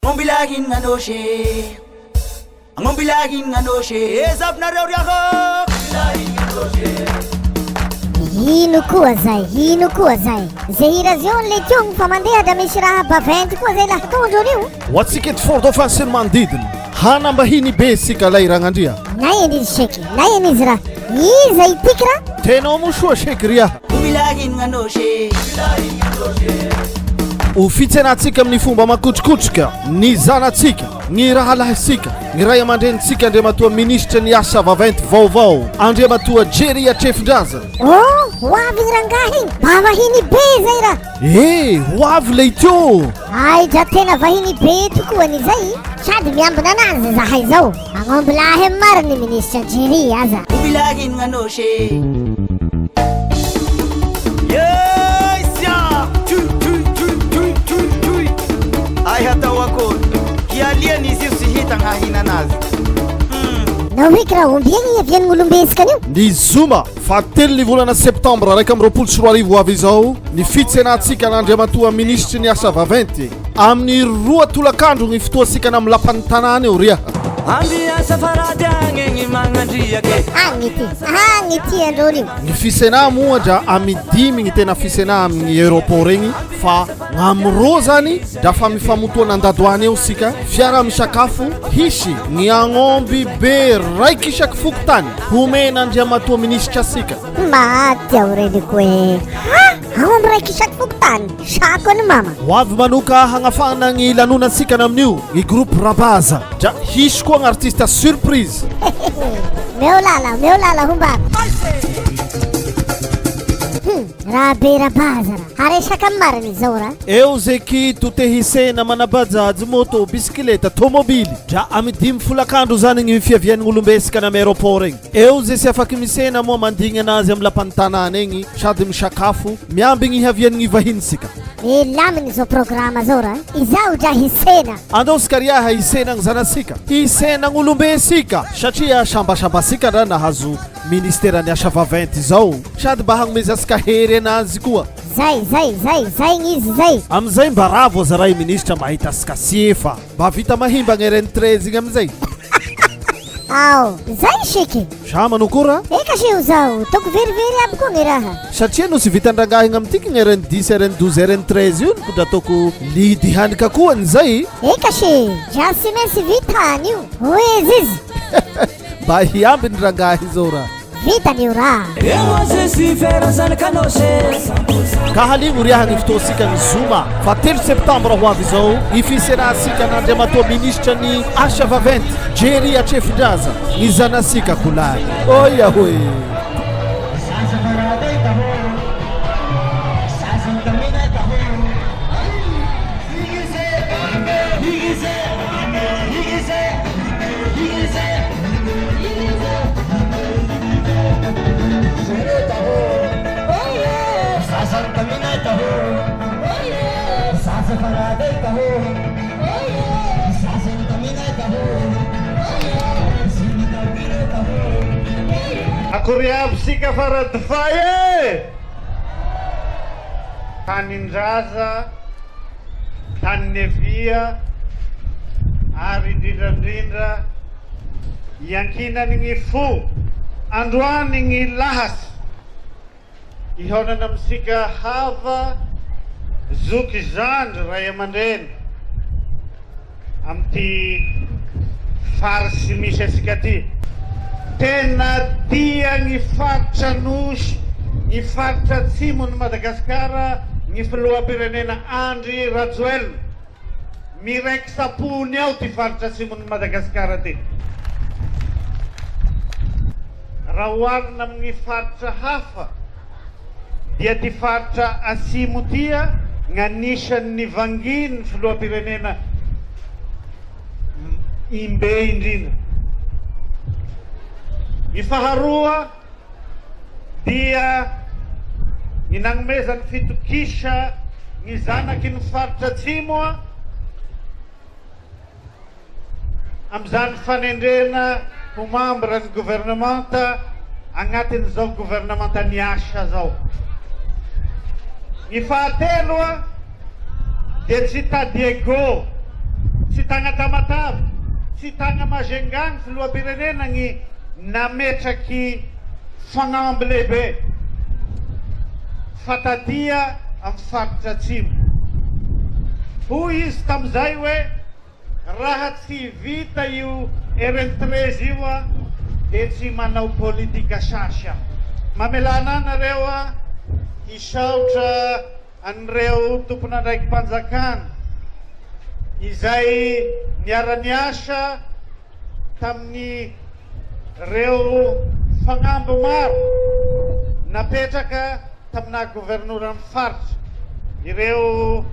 Ombilahin'Anôsy e, Agnombilahin'Anôsy e, Ezabinareo ry aho. Ino koa zay, ino koa zay. Ze hira zio le tiogno fa mandeha da misy raha baventy koa zay laha tondro io. Ho antsika eto Fort Dauphin sy ny manodidina, hanam-bahiny be isika lay Ragnandria. Na eny izy sheky, na eny izy raha. Iza itiky raha? Tenao moa soa sheky ry aha. Ho fitsenantsika amin'ny fomba makotrokotroka ny zanatsika, ny rahalahintsika, ny ray aman-drenintsika Andriamatoa Minisitry ny Asa Vaventy vaovao, Andriamatoa Jerry Atrefindraza. Oh, ho avy igny rangahy igny, mba vahiny be zay raha. Eh, ho avy leity ô! Hay dra tena vahiny be tokoa ny zay, sady miambina anazy zahay zao. Agnomby lahy mariny Minisitra Jerry aza. Nao heky raha ombiagny hiavian'ny olombesika anio? Ny zoma fahatelo ny volana septambra 2021 ho avy izao ny fitsenantsika an'Andriamatoa Minisitry ny Asa Vaventy. Amin'ny roa tolakandro ny fotoansikana amin'ny lapan'ny tanàna eo ria. Agny ity, agny ity andrôly io. Ny fisena moa dra amin'ny dimy ny tena fisena amin'ny aéroport regny fa amin'ny roa zany dra fa mifamotoana andadoany eo sika fiara misakafo hisy ny agnomby be raiky isaky fokontany homen'Andriamatoa minisitra sika. Maty aho reniko e. Ha! Aomby raiky isaky fokontany. Sako ny mama. Ho avy manoka hagnafana ny lanonantsika amin'io ny groupe Rabaza. Dra hisy koa ny artiste surprise. Meo lala, meo lala hombako. Hmm, raha be Rabaza raha. Haresaka marina izao raha. Eo zeky to te hisena mana bajaj, moto, bisikileta, tômôbily. Dra amy dimy folakandro zany gny fiavian'ny olombesika any amy aéroport egny. Eo ze tsy afaky misena moa mandigny anazy amy lapan'ny tanàna egny sady misakafo, miambigny hiavian'ny vahiny sika. Milamina izao programa zao raha. Izaho dra hisena. Andao sika riaha hisena gny zanasika, hisena gn'olombe sika satria sambasambasika ndra nahazo ministeran'ny asa vaventy izao sady mba hagnomezasika hery anazy koa. Zay zay zay zay gnizy zay. Amizay mba ravo aza ray ministra mahita sika siefa. Mba vita mahimba gny RN 13 igny amizay. Ao, zay sheky. Za manao koa raha. Eka she ho zaho, taoko verivery aby koa gny raha. Satria no tsy vitan-drangahy gny amintiky gny RN 10, RN 12, RN 13 io no dra ataoko lidy hanika koa an'izay. Eka she, dra tsy maintsy vita anio, hoy izy izy. Mba hiambiny rangahy zao raha. Vitany io raha. Ka haligno riaha ny fotoantsika ny zoma faha telo septambra ho avy izao ny fiserantsika an'Andriamatoa Minisitra ny Asa Vaventy Jerry Atrefindraza ny zanasika kolahy. Oia hoe. Akory aby sika faradofay e! Tanindraza. tany Nevia ary indrindra indrindra iankinany gny fo androany gny lahasy ihaonana amintsika hava zoky zandry ray aman-dreny amin'ity farisy misy antsika ty. Tena tia ny faritra Anosy, ny faritra Atsimon'i Madagasikara ny filoham-pirenena Andry Rajoelina. Miraiki-sapony ao ty faritra Atsimon'i Madagasikara ty. Raha oharina amin'ny faritra hafa dia ty faritra Atsimo ty ny anisan'ny nivangian'ny filoham-pirenena imbe indrindra. Ny faharoa dia ny nagnomezany fitokisa ny zanaky ny faritra Atsimo amin'izany fanendrena ho mambra ny governemanta agnatin'izao governemanta niasa zao. Ny fahatelo dia tsy hitady ego. Tsy tagna Tamatave, tsy tagna Majunga ny filoham-pirenena gny nametraky fagnamby lehibe fa tatia amin'ny faritra atsimo. Hoy izy tamin'izay hoe raha tsy vita io RN 13 io dia tsy manao politika sasy aho. Mamelà anah nareo hisaotra an'ireo tompon'andraiki-panjakana izay niara-niasa tamin'ireo fanamby maro napetraka taminà governoran'ny faritra, ireo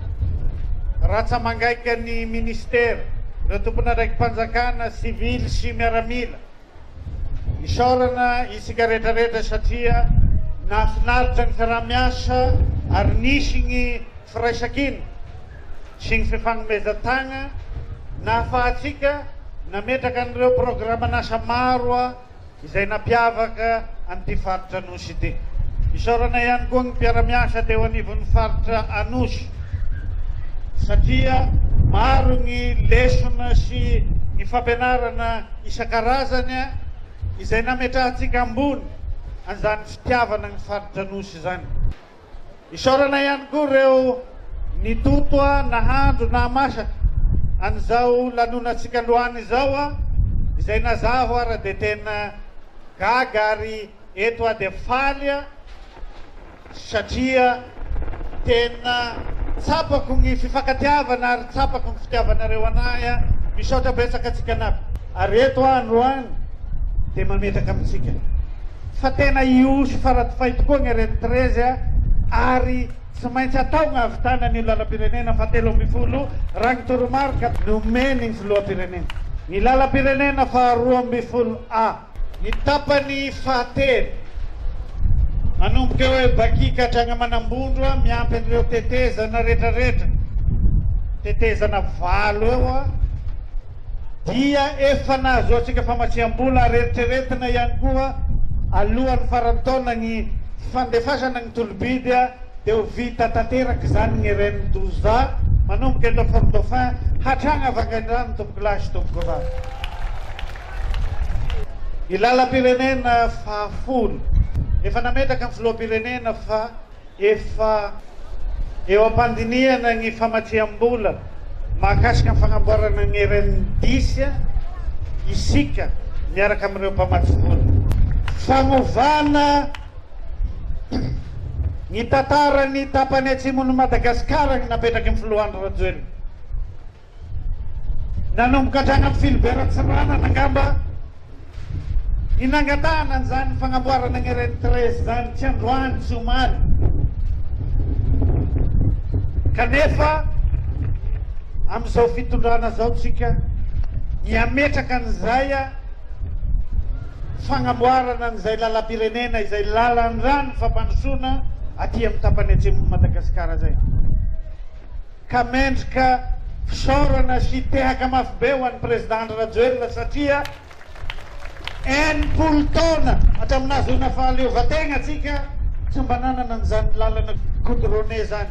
ratsa-mangaikan'ny minisitera, ireo tompon'andraiki-panjakana sivily sy miaramila. Isaorana isika rehetra rehetra satria nahafinaritra ny fiaraha-miasa ary nisy ny firaisankina sy ny fifanomezan-tagna nahafahantsika nametraka an'ireo programan'asa maro izay nampiavaka an'ity faritra Anosy ity. Isaorana ihany koa ny mpiara-miasa teo anivon'ny faritra Anosy satria maro ny lesona sy ny fampianarana isan-karazany izay nametrahantsika ambony an'izany fitiavana ny faritra Anosy izany. Isaorana ihany koa ireo nitoto, nahandro, nahamasaka an'izao lanonantsika androany izao, izay na zaho ara dia tena gaga ary eto aho dia faly satria tena tsapako ny fifankatiavana ary tsapako ny fitiavanareo anahy. Misaotra betsaka antsika anaby. Ary eto aho androany dia mametraka amintsika fa tena hiosy faradofay tokoa ny RN 13 ary tsy maintsy atao ny hahavitana an'io lalam-pirenena faha-13 raha ny toromarika nomeny ny filoham-pirenena. Ny lalam-pirenena faha-12 A. Ny tapany fahatelo, manomboka eo Ebaky ka hatrany Manambondro, miampy an'ireo tetezana rehetrarehetra, tetezana valo eo, dia efa nahazoantsika famatsiam-bola ary eritreretina ihany koa alohan'ny faran'ny taona ny fandefasana ny tolo-bidy dia ho vita tanteraka izany ny RN 12 A manomboka eto Fort Dauphin hatrany Vangaindrano tompokolahy sy tompokovavy. Ny lalam-pirenena fahafolo. Efa nametraka ny filoham-pirenena fa efa eo am-pandinihana ny famatsiam-bola mahakasika ny fagnamboarana ny RN dix isika miaraka amin'ireo mpamatsy vola. Fanovana ny tantaran'ny tapany atsimon'i Madagasikara ny napetraky ny filoha Andry Rajoelina. Nanomboka hatrany amin'i Philbert Ratsiranana angamba ny nangatahana an'izany fagnamboarana ny RN 13 izany, tsy androany, tsy omaly. Kanefa amin'izao fitondrana izao tsika ny hametraka an'izay fagnamboarana an'izay lalam-pirenena izay lalan-drano fampandrosoana aty amin'ny tapany atsimon'i Madagasikara izay. Ka mendrika fisaorana sy tehaka mafy be ho an'ny Président Andry Rajoelina satria 60 taona hatramin'ny nahazoana fahaleovantegna antsika tsy mba nanana an'izany lalana goudronné zany.